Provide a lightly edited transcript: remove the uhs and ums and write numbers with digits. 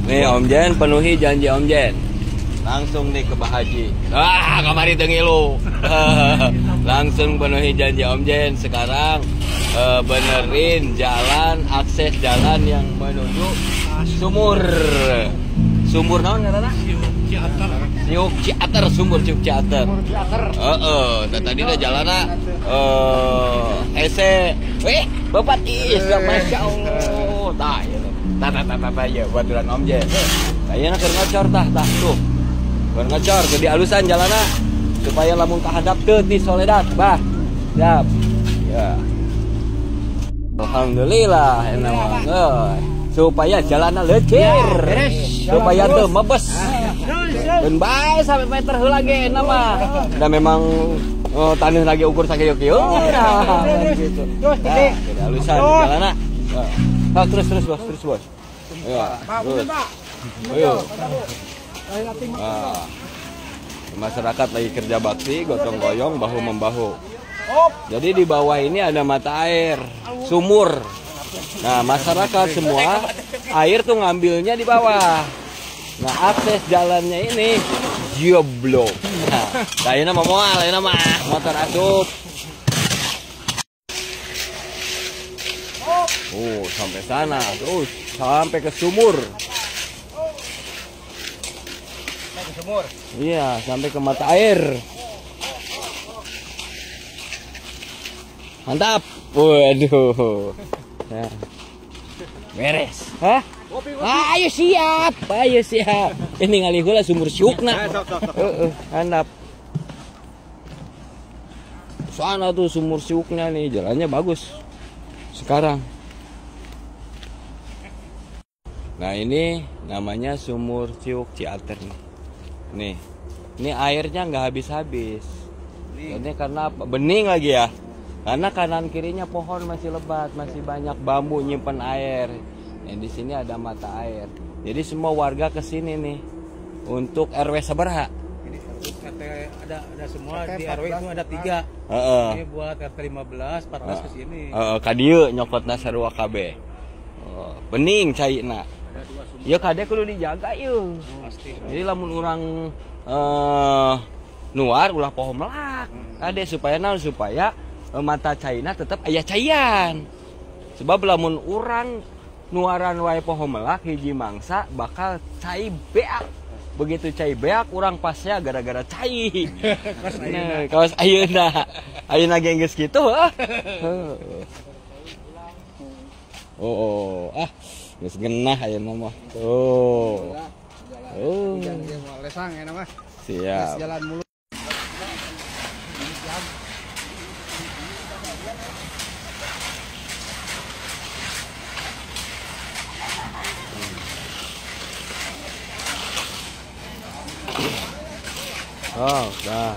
Nih Om Jen, penuhi janji Om Jen. Langsung nih ke Bah Haji. Ah, kamari teu ngilu. Langsung penuhi janji Om Jen. Sekarang benerin jalan, akses jalan yang menuju sumur. Sumur naon ngaranna? Ciater. Siuk Ciater, sumur Siuk Ciater. Heeh, nah, tadi dah jalanna hese. Bapak tis, Masya Allah. Tah, ya. Tah tah tah tah ya baturan Om Jen. Ayeuna keur ngocor tah tah tuh. Keur ngocor keur dialusan jalanna supaya lamun kahadap teu ti soledat, bah. Siap. Ya. Alhamdulillah enak mah. Supaya jalanna leucir. Supaya teu mebes. Dan bae sampai meter heula ge enak mah. Da memang taneuh lagi ukur sakieu-kieu. Nah, gitu. Terus gede. Alusan jalanna. Nah, terus terus bos, terus bos. Ya, terus. Ayo. Nah, masyarakat lagi kerja bakti, gotong royong, bahu membahu. Jadi di bawah ini ada mata air, sumur. Nah, masyarakat semua air tuh ngambilnya di bawah. Nah, akses jalannya ini jeblok. Nah, kayaknya mau moal, kayaknya mah motor asup. Oh, sampai sana terus sampai ke sumur. Sampai ke sumur. Iya, sampai ke mata air. Mantap. Waduh. Nah. Beres. Hah? Ah, ayo siap. Ayo siap. Ini ngalih heula sumur siukna. Heeh, mantap. Sana tuh sumur siuknya nih, jalannya bagus. Sekarang. Nah, ini namanya sumur Siuk Ciater nih. Nih. Ini airnya nggak habis-habis. Ini karena apa? Bening lagi ya. Karena kanan kirinya pohon masih lebat, masih banyak bambu nyimpen air. Nah, di sini ada mata air. Jadi semua warga ke sini nih untuk RW sabaraha? Ini RT ada semua RT di RW itu ada 3. Ini buat RT 15, 14 ke sini. Heeh, ka dieu nyokotna sarua kabeh. Oh, bening caina. Ya kade kudu dijaga yeuh. Pasti. Jadi lamun urang nuar ulah poho melak. Kade supaya naon, supaya mata caina tetap aya caian. Sebab lamun urang nuaran wae poho melak hiji mangsa bakal cai beak. Begitu cai beak urang pasnya gara-gara cai. Nah, kawas ayeuna. Ayeuna ge geus kitu ah. Oh, ah. Geus genah ayeuna mah. Tuh. Oh. Lesang enak mah. Siap. Jalan mulu. Oh, dah.